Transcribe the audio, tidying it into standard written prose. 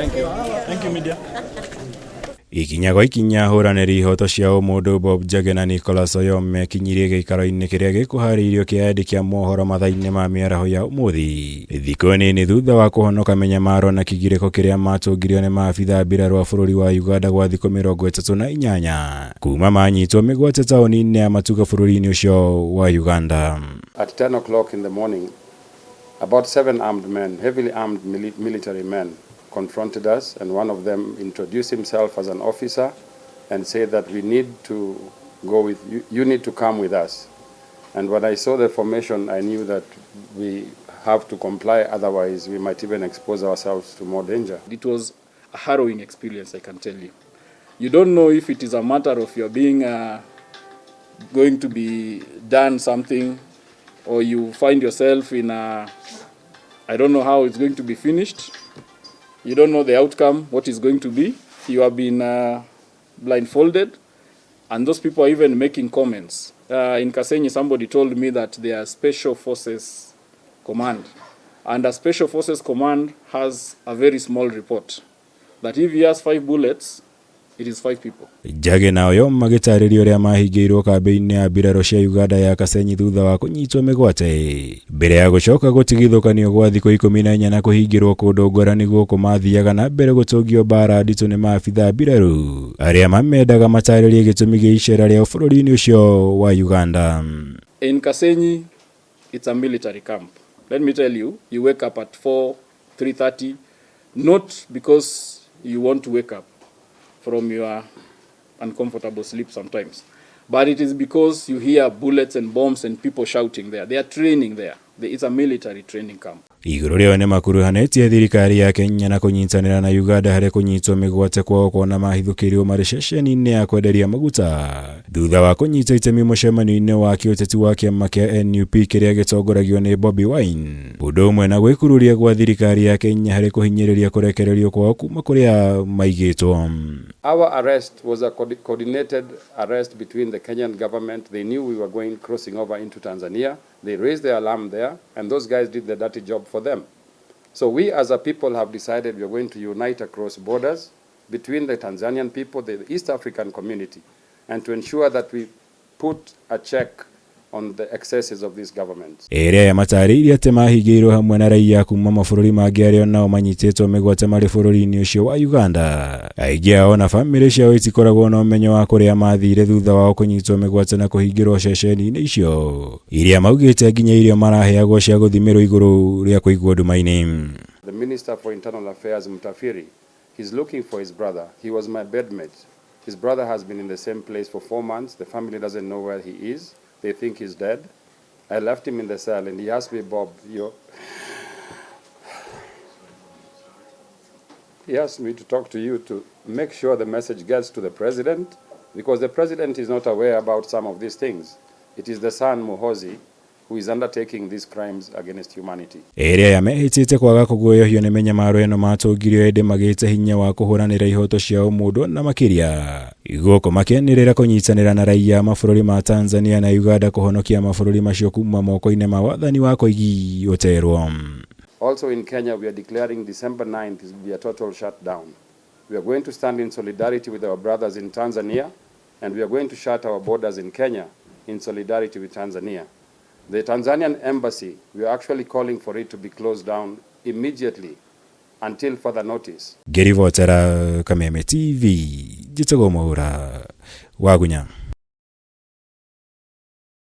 Thank you. Thank you, media. Ikinya gwa ikinya ahũranĩri ihoto cia ũmũndũ Bob Njagi na Nicholas Oyoo mekinyirie gĩikaro-inĩ kĩrĩa gĩkũharĩirio kĩa andĩki a mohoro mathaa-inĩ ma mĩaraho ya ũmũthĩ thikũ nini thutha wa kũhonoka mĩnyamaro na kĩgirĩko kĩrĩa matũngirio nĩ maabitha a mbirarũ a bũrũri wa Uganda gwa thikũ 38 kuma manyitwo mĩgwate taũni-inĩ ya Matuga bũrũri-inĩ ũcio wa Uganda. At 10 o'clock in the morning, about 7 armed men, heavily armed military men, confronted us, and one of them introduced himself as an officer and said that we need to go with you, you need to come with us. And when I saw the formation, I knew that we have to comply, otherwise we might even expose ourselves to more danger. It was a harrowing experience, I can tell you. You don't know if it is a matter of your being going to be done something, or you find yourself in a, I don't know how it's going to be finished. You don't know the outcome, what is going to be. You have been blindfolded, and those people are even making comments. In Kasenyi, somebody told me that they are Special Forces Command, and a Special Forces Command has a very small report that if he has 5 bullets, it is 5 people. Njagi na Oyoo magĩtarĩria ũrĩa mahingĩirwo kambĩ-inĩ ya mbirarũ cia Uganda ya Kasenyi thutha wa kũnyitwo mĩgwate mbere ya gũcoka gũtigithũkanio gwa thikũ 14 na kũhingĩrwo kũndũ ngũrani gũkũ mathiaga na mbere gũtũngio mbara nditũ nĩ maabitha mbirarũ arĩa mamendaga matarĩrie gĩtũmi gĩa icera rĩao bũrũri-inĩ ũcio wa Uganda. In Kasenyi, it's a military camp. Let me tell you, you wake up at 4, 3:30, not because you want to wake up from your uncomfortable sleep sometimes, but it is because you hear bullets and bombs and people shouting there. They are training there. It's a military training camp. Igũrũ rĩao nĩ makuruhanĩtie thirikari ya Kenya na kũnyitanĩra na Uganda harĩ kũnyitwo mĩgwate kwao kuona mahithũkĩirwo marĩ ceceni-inĩ ya kwenderia maguta thutha wa kũnyita itemi mũcemanio-inĩ wa kĩũteti wa kĩama kĩa NUP kĩrĩa gĩtongoragio nĩ Bobi Wine, ũndũ ũmwe na gwĩkururia gwa thirikari ya Kenya harĩ kũhinyĩrĩria kũrekererio kwao kuma kũrĩa maigĩtwo. Our arrest was a coordinated arrest between the Kenyan government. They knew we were crossing over into Tanzania. They raised the alarm there, and those guys did the dirty job for them. So we as a people have decided we are going to unite across borders between the Tanzanian people, the East African community, and to ensure that we put a check on the excesses of these governments. Ĩrĩa ya matarĩirie atĩ mahingĩirwo hamwe na raia kuma mabũrũri mangĩ arĩa nao manyitĩtwo mĩgwate marĩ bũrũri-inĩ ũcio wa Uganda. Aingĩ ao na bamĩrĩ ciao itikoragwo na ũmenyo wa kũrĩa mathire thutha wao kũnyitwo mĩgwate na kũhingĩrwo ceceni-inĩ icio iria maugĩte nginya irio maraheagwo cia gũthimĩrwo igũrũ rĩa kũigwo nduma-inĩ. The Minister for Internal Affairs, Mutafiri, he's looking for his brother. He was my bedmate. His brother has been in the same place for 4 months. The family doesn't know where he is. They think he's dead. I left him in the cell and he asked me, Bob, he asked me to talk to you to make sure the message gets to the president, because the president is not aware about some of these things. It is the son, Muhoozi, who is undertaking these crimes against humanity. Ĩrĩa yamehĩtĩte kwaga kũguoyohio nĩ mĩnyamaro ĩno matũngirio ĩndĩ magĩte hinya wa kũhũranĩra ihoto cia ũmũndũ na makĩria gũkũ makĩanĩrĩra kũnyitanĩra na raia a mabũrũri ma Tanzania na Uganda kũhonokia mabũrũri macio kuma moko-inĩ ma wathani wa Koigi ũterwo. Also in Kenya, we are declaring December 9th will be a total shutdown. We are going to stand in solidarity with our brothers in Tanzania, and we are going to shut our borders in Kenya in solidarity with Tanzania. The Tanzanian embassy, we are actually calling for it to be closed down immediately until further notice. Ngĩribotera Kameme TV, njĩtagwo Mwaura Wagunya.